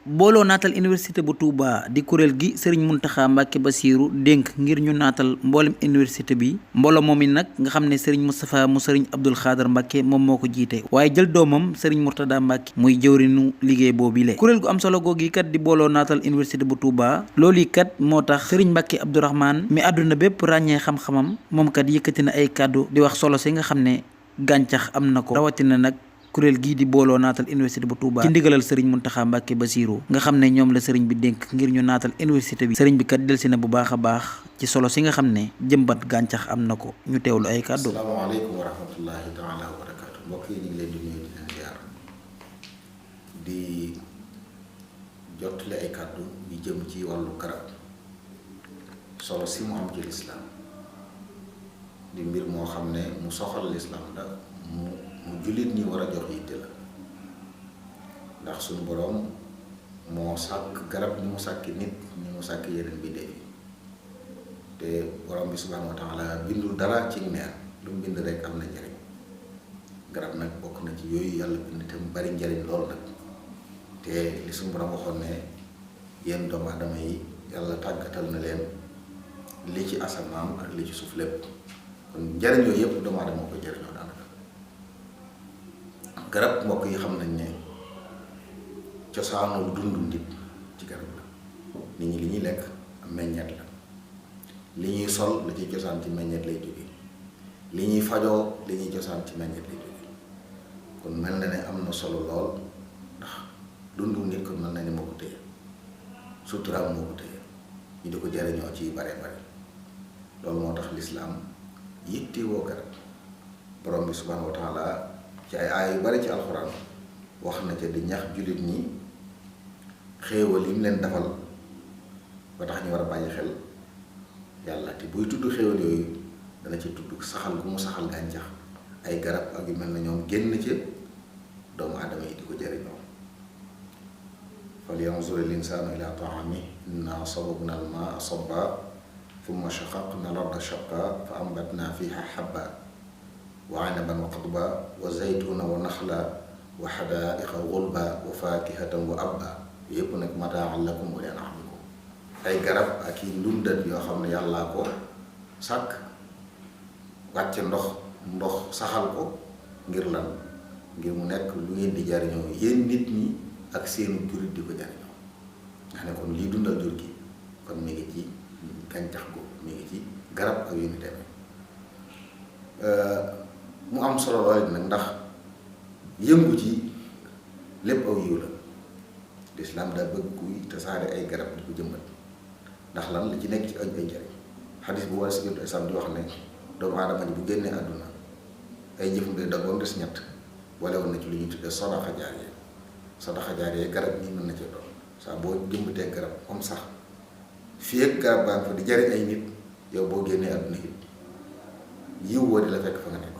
booloo naatal université bu Touba di kuréel gi sëriñ Mountakha Mbacké Bassirou dénk ngir ñu naatal mboolem université bi mbooloo moom it nag nga xam ne sëriñ Moustapha mu sëriñ Abdoul Khadr Mbacké moom moo ko jiite waaye jël doomam sëriñ Mourtada Mbacké muy jëwrinu liggéey boobile kuréel gu am solo googi kat di booloo naatal université bu Touba loolu yi kat moo tax sëriñ Mbacké Abdourahmane mi àdduna bépp ràññee xam-xamam moom kat yëkkati na ay kàddu di wax solo si nga xam ne gàncax am na ko rawatina nag kuréel gii di booloo naatal université bu Touba ci ndigalal sëriñ Mountakha Mbacké Bassirou nga xam ne ñoom la sëriñ bi dénk ngir ñu naatal université bi sëriñ bi kat delsi na bu baax a baax ci solo si nga xam ne jëmbat gàncax am na ko ñu teewlu ay kàddu. asalaamaaleykum wa rahmatullahi taala wa barakaatu mbokk yi ñu ngi leen di nuyu di leen ziar di jottali ay kàddu yu jëm ci wàllu garab solo si mu am ci lislaam di mbir moo xam ne mu soxal lislaam la mu jullit ñi war a jox yitte la ndax suñu boroom moo sàkk garab ni mu sàkki nit ni mu sàkk yeneen bindee yi te borom bi subhaanahu wa taala bindul dara ci neen lu mu bind rek am na njariñ garab nag bokk na ci yooyu yàlla bind te mu bari njariñ lool nag te li suñu boroom waxoon ne yéen doomu aadama yi yàlla tàggatal na leen li ci asamaan ak li ci suuf lépp kon njariñ yooyu yëpp doomu aadama ko jariñoo daanaka garab mbokk yi xam nañ ne cosaanul dundu nit ci garab la nit ñi li ñuy lekk am meññeet la li ñuy sol la ciy cosaan ci meññeet lay jóge li ñuy fajoo li ñuy cosaan ci meññeet lay jóge kon mel na ne am na solo lool ndax dundu nit kon mel na ne moo ko téye suturaam moo ko téye ñu di ko jariñoo ci bare bare loolu moo tax lislaam yittewoo garab borom bi subhaanahu wa taala ci ay aay yu bari ci alxuraan wax na ca di ñax jullit ñi xéewal yi mu leen defal ba tax ñu war a bàyyi xel yàlla te buy tudd xéewal yooyu dana ci tudd saxal gu mu saxal gàncax ay garab ak yu mel na ñoom génn ci doomu aadama yi di ko jëriñoo fal yanzuri l-insaanu ilaa ta'aamihi innaa sababnaa al-maa'a sabban thumma shaqaqnaa al-arda shaqqan fa ambatnaa fiihaa habban wa anaban wa qadba wa zaytuna wa naxla wa xadaaiqa gulba wa faakihatan wa abba yépp nag mataan lakum wa li an'aamikum ay garab ak i ndundat yoo xam ne yàllaa ko sàkk wàcce ndox saxal ko ngir lan ngir mu nekk lu ngeen di jariñoo yéen nit ñi ak seenu jurit di ko jariñoo nga ne kon lii dundal jur gi kon mi ngi ci gàncax gu mi ngi ci garab ak yu ni demee mu am solo lool nag ndax yëngu ci lépp aw yiw la lislaam daa bëgg kuy tasaare ay garab di ko jëmbat ndax lan li ci nekk ci ay njariñ xadis bu war si yonent islam di wax ne doomu aadama ji bu génnee àdduna ay jëfam day daggoon des ñett wala woon na ci lu ñuy tuddee sadaxa jaariya garab nii mën na ci doon saa boo jëmbatee garab comme sax fii ak garab baa nga fa di jariñ ay nit yow boo génnee àdduna it yiw woo di la fekk fa nga nekk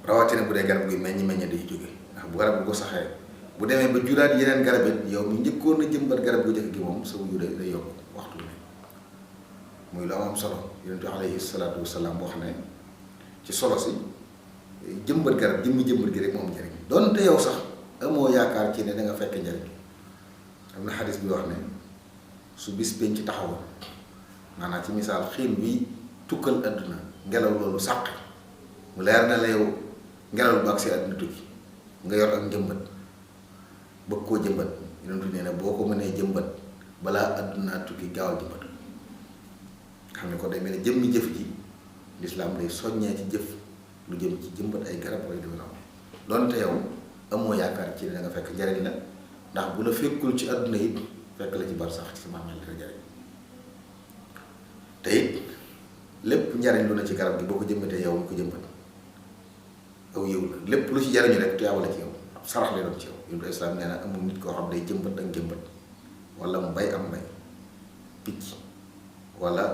rawatina bu dee garab gi meññ day jóge ndax bu garab bu ko saxee bu demee ba juraat yeneen garab it yow mi njëkkoon na jëmbat garab gu jëkk gi moom sa wuyu day yokk waxtu ne muy lu am solo yonent bi alayhi salaatu wasalaam wax ne ci solo si jëmbat garab jëmbat gi rek moom njariñ doonte yow sax amoo yaakaar ci ne da nga fekk njariñ am na xadis bi wax ne su bis penc taxawoon maanaam ci misaal xiin bi tukkal àdduna ngelaw loolu sàq mu leer na la yow ngelaw bu ak si àdduna tukki nga yor ak njëmbat bëgg koo jëmbat yonentu nee na boo ko mënee jëmbat balaa àdduna tukki gaawal jëmbat xam ne ko day mel ne jëmmi jëf ji lislaam day soññee ci jëf lu jëm ci jëmbat ay garab wala deme noonu doonte yow amoo yaakaar ci ne da nga fekk njariñ la ndax bu la fekkul ci àdduna it fekk la ci bar sax ci sama mel dina jariñ te it lépp njariñ lu na ci garab gi boo ko jëmbatee yow mu ko jëmbat aw yiw la lépp lu ci jariñu rek tuyaaba la ci yow ab sarax lay doon ci yow yonent islaam nee na amul nit koo xam day jëmbat ak jëmbat wala mu bay am mbay picc wala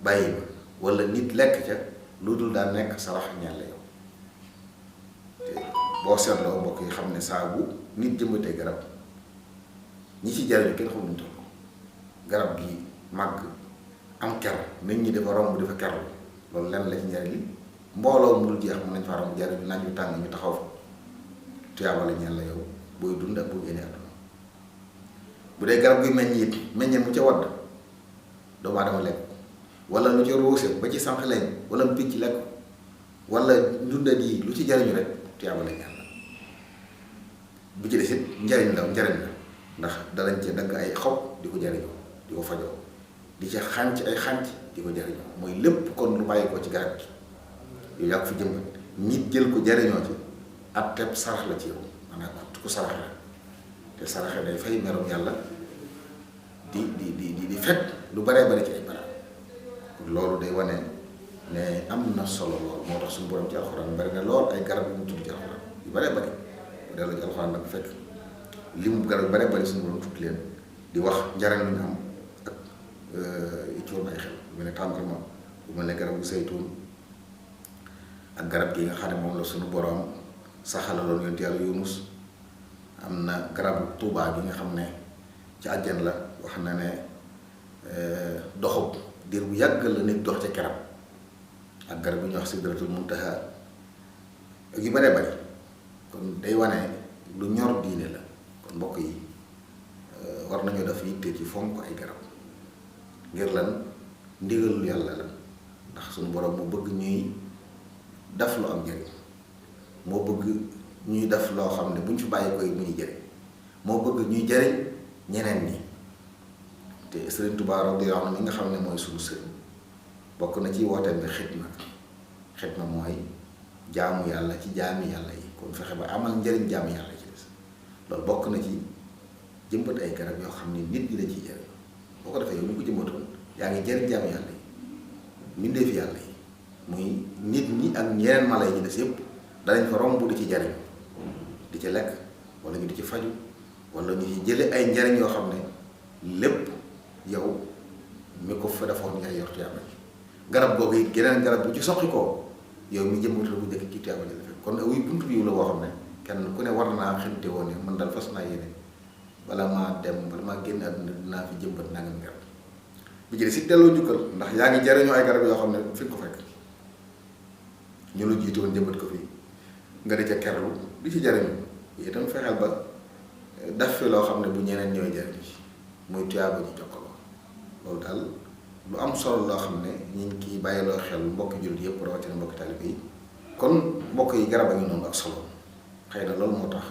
bàyyi ma wala nit lekk ca lu dul daa nekk sarax ñaan la yow te boo seetloo mbokk yi xam ne saa bu nit jëmbatee garab ñi ci jariñu kenn xamul ñu toll garab gi màgg am ker nit ñi dafa romb dafa kerlu loolu lenn la ci njariñ li mbooloo mu dul jeex mën nañ faa romb jariñu naaj yu tàng ñu taxaw fa tuyaaba la ñeel la yow booy dund ak boo génnee àdduna bu dee garab guy meññ it meññeen mu ca wadd doomu aadama lekk wala lu ca ruuse ba ci sànq leen wala mu picc lekk wala ndundat yi lu ci jariñu rek tuyaaba la ñaan la bu ci des it njariñ la ndax danañ ca dagg ay xob di ko jariñoo di ko fajoo di ca xànc ay xànc di ko jariñoo mooy lépp kon lu bàyyi ko ci garab gi yow yaa ko fi jëmbat nit jël ko jariñoo ci ab tepp sarax la ci yow maanaam ku sarax la te saraxe day fay merum yàlla di fekk lu baree bari ci ay barab kon loolu day wane ne am na solo lool moo tax suñu borom ci alxuraan bari na lool ay garab yu mu tudd ci alxuraan yu baree bari bu delloo ci alxuraan nag fekk li mu garab yu baree bari suñu borom tudd leen di wax njariñ lu ñu am ak ci woon ay xel lu mel ne tàndarma lu mel ne garabu saytuun ak garab gi nga xam ne moom la suñu borom saxalaloon yonent yàlla Yunus am na garabu Tuubaa gi nga xam ne ci àjjan la wax na ne doxub diir bu yàgg la nit dox ca keram ak garab bu ñuy wax Sidratul Muntaha ak yu bare bari kon day wane lu ñor diine la kon mbokk yi war nañoo def yitte ci fonk ay garab ngir lan ndigalul yàlla la ndax suñu borom mu bëgg ñuy def lu am njëriñ moo bëgg ñuy def loo xam ne bu ñu fi bàyyi koy mu ñuy jëriñ moo bëgg ñuy jëriñ ñeneen ñi te Sëriñ Tuubaa radiyallaahu anhu mi nga xam ne mooy suñu sëriñ bokk na ci wooteem bi xidma mooy jaamu yàlla ci jaami yàlla yi kon fexe ba amal njëriñ jaami yàlla ci des loolu bokk na ci jëmbat ay garab yoo xam ne nit ñi la ciy jëriñ boo ko defee yow ñu ko jëmbatoon yaa ngi jëriñ jaami yàlla yi mbindeef yàlla yi muy nit ñi ak ñeneen mala yi ci des yëpp danañ fa romb di ci jariñ di ci lekk wala ñu di ci faju wala ñu ci jële ay njariñ yoo xam ne lépp yow mi ko fa defoon yaay yor tuyaaba ji garab googu it geneen garab bu ci soqi koo yow mi jëmbatal bu njëkk ci tuyaaba ji la fekk kon awuy buntu bi la boo xam ne kenn ku ne war naa xamte woon ne man daal fas naa yéene bala maa génn àdduna dinaa fi jëmbat nangam garab bi jële si delloo njukkal ndax yaa ngi jariñoo ay garab yoo xam ne fi nga ko fekk ñu la jiitoon jëmbat ko fii nga di ca kerlu di ci jariñu itam fexeel ba def fi loo xam ne bu ñeneen ñooy jariñu ci muy tuyaaba ji jokkaloo loolu daal lu am solo loo xam ne ñu ngi kiy bàyyiloo xel mbokki jullit yëpp rawatina mbokki taalibe yi kon mbokk yi garab a ngi noonu ak solo xëy na loolu moo tax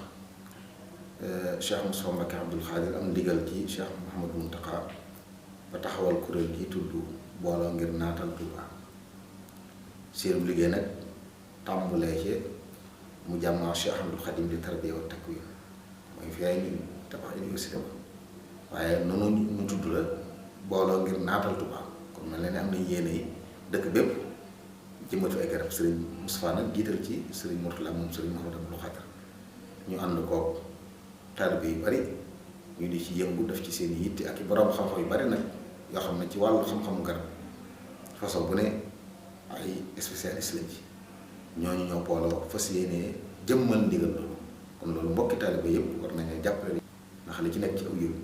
Cheikh Moustapha Mbacké Abdoul Khadir am ndigal ci Cheikh Mouhamadou Mountakha ba taxawal kuréel gi tudd booloo ngir naatal Touba seen liggéey nag tàmbulee ci mu jàmmaa Cheikh Ahmadul Khadim di tarbiya wa takwin mooy fi ay ñu tabax université ba waaye noonu ñu tudd la booloo ngir naatal Touba kon mel na ne am nañ yéene yi dëkk bépp jëmbatu ay garab Serigne Moustapha nag jiital ci Serigne Mourtala moom Serigne Mouhamadou Abdoul Khadir ñu ànd koog taalibe yu bari ñu di ci yëngu def ci seen i yitte ak i borom xam-xam yu bari nag yoo xam ne ci wàllu xam-xamu garab façon bu ne ay spécialiste lañ ci ñooñu ñoo booloo fas yéenee jëmmal ndigal loolu kon loolu mbokki taalibe yëpp war nañu jàppale ndax li ci nekk ci aw yiw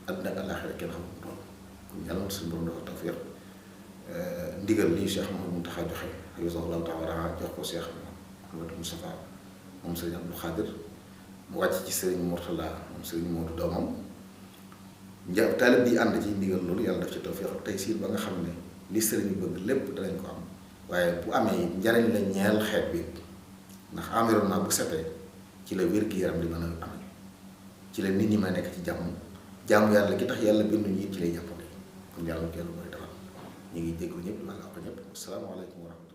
àdduna ak àllaaxira kenn xamul loolu kon yàlla na suñu borom dafa tawfiq ndigal lii Cheikh Mouhamadou Mountakha joxe hafizahullahu taala jox ko Cheikh Mouhamadou Moustapha moom Serigne Abdoul Khadir mu wàcc ci Serigne Mourtala moom Serigne Modou doomam taalib bi ànd ci ndigal loolu yàlla daf ci tawfiq ak taysiir ba nga xam ne li Serigne bëgg lépp danañ ko am waaye bu amee njariñ la ñeel xeet bi ndax environnement bu setee ci la wér-gi-yaram di mën a amee ci la nit ñi ma nekk ci jàmm yàlla ki tax yàlla bindu ñi ci lay jàppale kon yàlla ko yàlla mooy defal ñu ngi jégalu ñëpp wala ko ñëpp asalaamaaleykum wa rahmatulah